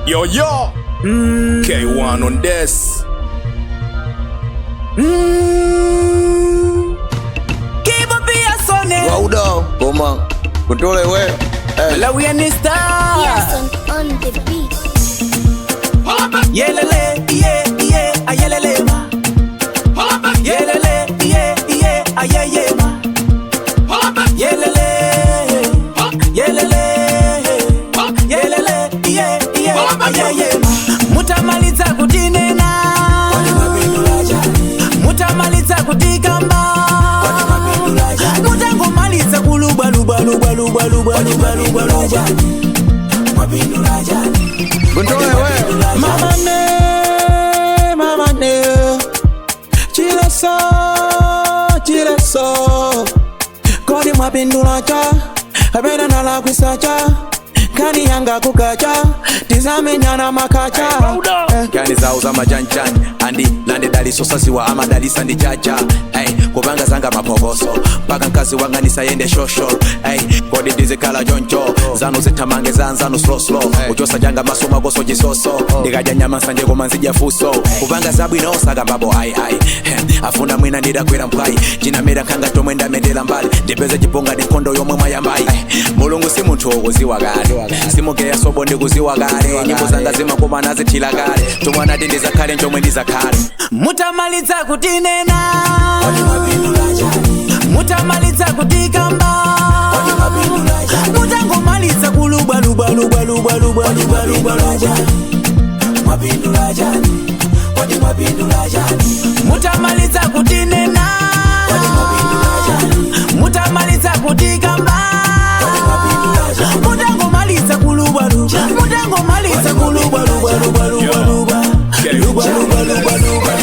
Yo, yo. K1 on this. Kibo pia sone. Waudo, koma. Kutole we. Eh. Malawi ni star. Yason on the beat. Yelele, iye, iye, ayelele ma. Yelele, iye, iye, ayeye ma. Yelele, yelele, yelele, iye, iye, ayeye ma. Mutamaliza kutinena. Mutamaliza kutikamba. Mutangomaliza kuluba luba luba luba luba luba luba luba. Kutole we. Mama ne, mama ne, chileso, chileso. Kodi mwapindula cha, abena nala kwisacha. Kani yanga kukacha, tizamenyana makacha. Kani zawo zamajanjani andi lande daliso saziwa amadalisa ndi jaja. Ay, kubanga zanga mapokoso mpaka mkazi wanga nisayende shosho. Ay, kodi ndizikhala choncho zanu zithamange zanzanu slow slow uchosa janga maso makoso chisoso ndikadya nyama nsanje koma nzidya fuso kupanga zabwino sakambapo ai ai. Afuna mwina ndidakwera mphwayi chinamera nkhanga chomwe ndamendera mbali ndipeze chiponga ndi nkhondo yomwe mwayambayi. Mulungu si munthu wokuziwa kale simugeya sobo ndikuziwa kale nyimbo zanga zimakoma nazithila kale chomwe anati ndizakhale chomwe ndizakhale. Mutamaliza kutinena, mutamaliza kutikamba, mutangomaliza kuluba luba luba luba luba luba luba luba. Mutamaliza kutinena, mutamaliza kutikamba, mutangomaliza kuluba luba, mutangomaliza kuluba luba luba luba luba luba luba luba luba.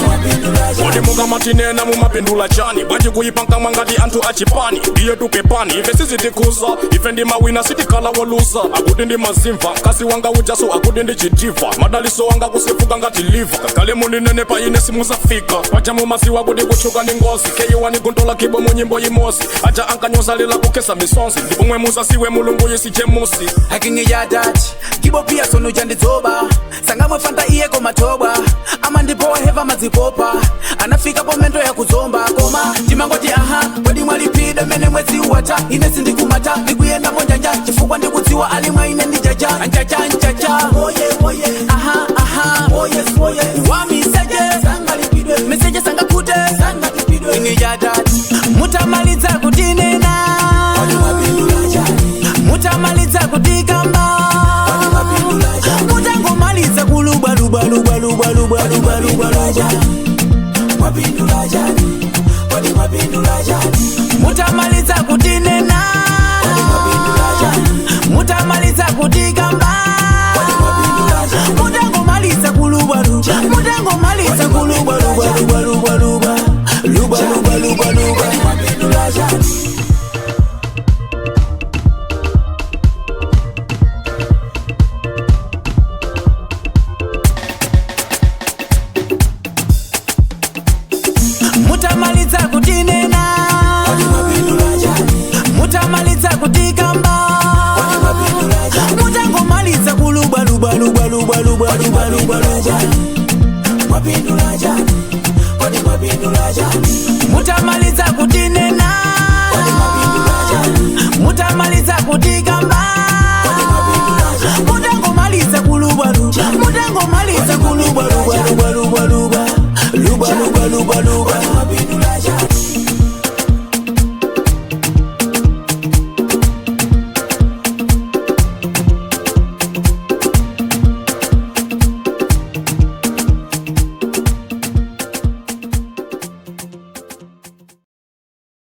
Kodi mukamatinena mumapindula chani bwanji kuyipanka mwangati anthu achipani iye tupepani ife sizitikuza ife ndi mawina sitikhala woluza akuti ndi mazimva mkazi wanga ujaso akuti ndi chidiva madaliso wanga kusefuka ngati liva kakale muninene pa ine simuzafika paja mumasiwa kuti kutchuka ndi ngozi keyiwani gundola kibo mu nyimbo imozi aja ankanyoza lila kukhesa misonzi ndipomwe musasiwe mulungu yisichemusi akingi ya dati kibo pia sonu chandidzoba sangamwe fanta iye komatobwa amandipowa heva madzipopa anafika pomento ya kuzomba koma ndimangoti aha kodi mwalipida mene mwezi wata ine sindikumata ndikuyenda monjanja chifukwa ndikudziwa alimwa ine ndijaja njaja njaja oye oye aha aha oye oye wamiseje sangalipidwe meseje sangakute sangatipidwe ingi ya dati mutamaliza kutinena mutamaliza kutikamba mutangomaliza kuluba luba luba luba luba luba luba luba. Mutamaliza kutinena, mutamaliza kutikamba, mutangomaliza kuluba luba, mutangomaliza kuluba luba luba luba luba luba luba luba luba. Mutamaliza kutinena, mutamaliza kutikamba, mutangomaliza kuluba luba luba luba luba luba luba luba. Mutamaliza kutinena, mutamaliza kutikamba, mutangomaliza kuluba luba, mutangomaliza kuluba luba luba luba luba luba luba luba luba.